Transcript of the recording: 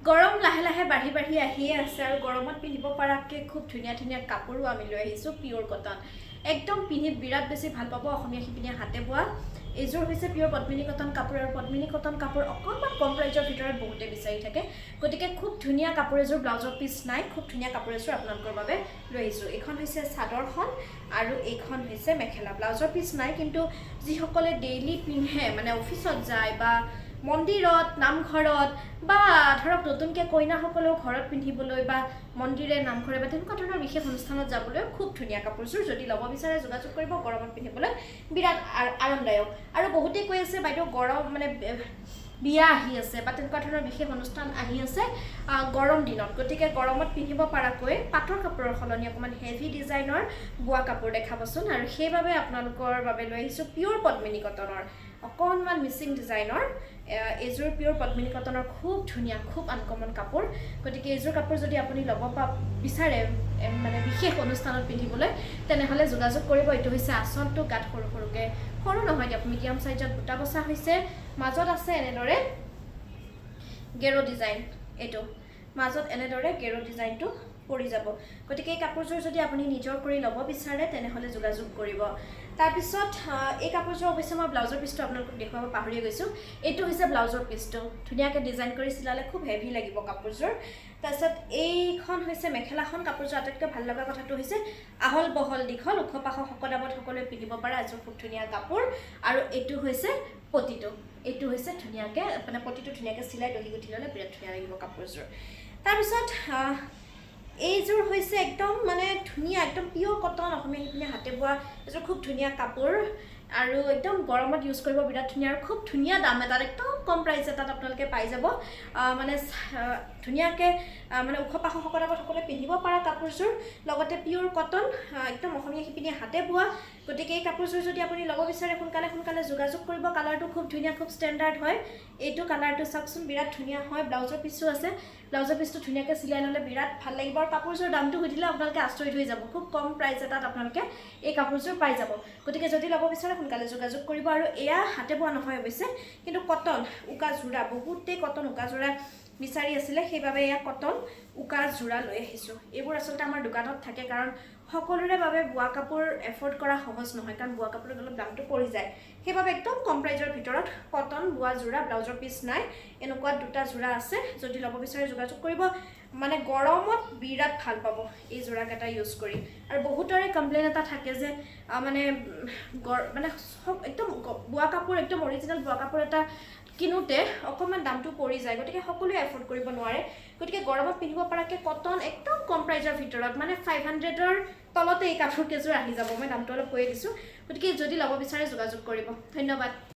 গৰম লাহে লাহে বাঢ়ি বাঢ়ি আহিয়ে আছে আৰু গৰমত পিন্ধিব পৰাকৈ খুব ধুনীয়া ধুনীয়া কাপোৰো আমি লৈ আহিছোঁ। পিয়'ৰ কটন, একদম পিন্ধি বিৰাট বেছি ভাল পাব। অসমীয়া শিপিনীয়ে হাতে বোৱা এইযোৰ হৈছে পিয়'ৰ পদ্মিনী কটন কাপোৰ আৰু পদ্মিনী কটন কাপোৰ অকণমান কম প্ৰাইজৰ ভিতৰত বহুতে বিচাৰি থাকে। গতিকে খুব ধুনীয়া কাপোৰ এযোৰ, ব্লাউজৰ পিচ নাই, খুব ধুনীয়া কাপোৰ এযোৰ আপোনালোকৰ বাবে লৈ আহিছোঁ। এইখন হৈছে চাদৰখন আৰু এইখন হৈছে মেখেলা। ব্লাউজৰ পিচ নাই, কিন্তু যিসকলে ডেইলি পিন্ধে, মানে অফিচত যায় বা মন্দিৰত, নামঘৰত বা ধৰক নতুনকৈ কইনাসকলেও ঘৰত পিন্ধিবলৈ বা মন্দিৰে, নামঘৰে বা তেনেকুৱা ধৰণৰ বিশেষ অনুষ্ঠানত যাবলৈ খুব ধুনীয়া কাপোৰযোৰ। যদি ল'ব বিচাৰে, যোগাযোগ কৰিব। গৰমত পিন্ধিবলৈ বিৰাট আৰামদায়ক। আৰু বহুতেই কৈ আছে, বাইদেউ, গৰম মানে বিয়া আহি আছে বা তেনেকুৱা ধৰণৰ বিশেষ অনুষ্ঠান আহি আছে গৰম দিনত, গতিকে গৰমত পিন্ধিব পৰাকৈ পাটৰ কাপোৰৰ সলনি অকণমান হেভি ডিজাইনৰ বোৱা কাপোৰ দেখাবচোন। আৰু সেইবাবে আপোনালোকৰ বাবে লৈ আহিছোঁ পিয়'ৰ পদ্মিনী কটনৰ অকণমান মিচিং ডিজাইনৰ এইযোৰ। পিয়'ৰ পদ্মিনী কটনৰ খুব ধুনীয়া, খুব আনকমন কাপোৰ। গতিকে এইযোৰ কাপোৰ যদি আপুনি ল'ব বিচাৰে মানে বিশেষ অনুষ্ঠানত পিন্ধিবলৈ, তেনেহ'লে যোগাযোগ কৰিব। এইটো হৈছে আচলটো। গাত সৰু সৰুকৈ, সৰু নহয় দিয়ক, মিডিয়াম চাইজত বুটা বচা হৈছে। মাজত আছে এনেদৰে গেৰ' ডিজাইন। এইটো মাজত এনেদৰে গেৰ' ডিজাইনটো পৰি যাব। গতিকে এই কাপোৰযোৰ যদি আপুনি নিজৰ কৰি ল'ব বিচাৰে, তেনেহ'লে যোগাযোগ কৰিব। তাৰপিছত এই কাপোৰযোৰ অৱশ্যে মই ব্লাউজৰ পিচটো আপোনালোকক দেখুৱাব পাহৰিয়ে গৈছোঁ। এইটো হৈছে ব্লাউজৰ পিচটো। ধুনীয়াকৈ ডিজাইন কৰি চিলালে খুব হেভি লাগিব কাপোৰযোৰ। তাৰপিছত এইখন হৈছে মেখেলাখন। কাপোৰযোৰ আটাইতকৈ ভাল লগা কথাটো হৈছে আহল বহল, দীঘল, ওখ পাখ, শকত আৱত সকলোৱে পিন্ধিব পৰা এযোৰ খুব ধুনীয়া কাপোৰ। আৰু এইটো হৈছে পতিটো। এইটো হৈছে ধুনীয়াকৈ, মানে পতিটো ধুনীয়াকৈ চিলাই দহি গুঠি ল'লে বিৰাট ধুনীয়া লাগিব কাপোৰযোৰ। তাৰপিছত এইযোৰ হৈছে একদম মানে ধুনীয়া, একদম পিয়'ৰ কটন, অসমীয়া শিপিনীয়ে হাতে বোৱা এযোৰ খুব ধুনীয়া কাপোৰ আৰু একদম গৰমত ইউজ কৰিব বিৰাট ধুনীয়া আৰু খুব ধুনীয়া দাম এটাত, একদম কম প্ৰাইচ এটাত আপোনালোকে পাই যাব। মানে ধুনীয়াকৈ মানে ওখ পাখ, শকত আৱত সকলোৱে পিন্ধিব পৰা কাপোৰযোৰ, লগতে পিয়'ৰ কটন, একদম অসমীয়া শিপিনীয়ে হাতে বোৱা। গতিকে এই কাপোৰযোৰ যদি আপুনি ল'ব বিচাৰে, সোনকালে সোনকালে যোগাযোগ কৰিব। কালাৰটো খুব ধুনীয়া, খুব ষ্টেণ্ডাৰ্ড হয়। এইটো কালাৰটো চাওকচোন, বিৰাট ধুনীয়া হয়। ব্লাউজৰ পিচো আছে। ব্লাউজৰ পিচটো ধুনীয়াকৈ চিলাই ল'লে বিৰাট ভাল লাগিব। আৰু কাপোৰযোৰ দামটো সুধিলে আপোনালোকে আচৰিত হৈ যাব। খুব কম প্ৰাইচ এটাত আপোনালোকে এই কাপোৰযোৰ পাই যাব। গতিকে যদি ল'ব বিচাৰে, সোনকালে যোগাযোগ কৰিব। আৰু এয়া হাতে বোৱা নহয় অৱশ্যে, কিন্তু কটন উকা যোৰা। বহুতেই কটন উকা যোৰা বিচাৰি আছিলে, সেইবাবে এয়া কটন উকা যোৰা লৈ আহিছোঁ। এইবোৰ আচলতে আমাৰ দোকানত থাকে, কাৰণ সকলোৰে বাবে বোৱা কাপোৰ এফৰ্ড কৰা সহজ নহয়, কাৰণ বোৱা কাপোৰত অলপ দামটো পৰি যায়। সেইবাবে একদম কম প্ৰাইজৰ ভিতৰত কটন বোৱা যোৰা, ব্লাউজৰ পিচ নাই, এনেকুৱা দুটা যোৰা আছে। যদি ল'ব বিচাৰে, যোগাযোগ কৰিব। মানে গৰমত বিৰাট ভাল পাব এই যোৰাকেইটা ইউজ কৰি। আৰু বহুতৰে কমপ্লেইন এটা থাকে যে মানে মানে চব একদম বোৱা কাপোৰ, একদম অৰিজিনেল বোৱা কাপোৰ এটা কিনোতে অকণমান দামটো পৰি যায়, গতিকে সকলোৱে এফৰ্ড কৰিব নোৱাৰে। গতিকে গৰমত পিন্ধিব পৰাকৈ কটন একদম কম প্ৰাইজৰ ভিতৰত, মানে 500ৰ তলতে এই কাপোৰ কেইযোৰ আহি যাব। মই দামটো অলপ কৈয়ে দিছোঁ। গতিকে যদি ল'ব বিচাৰে, যোগাযোগ কৰিব। ধন্যবাদ।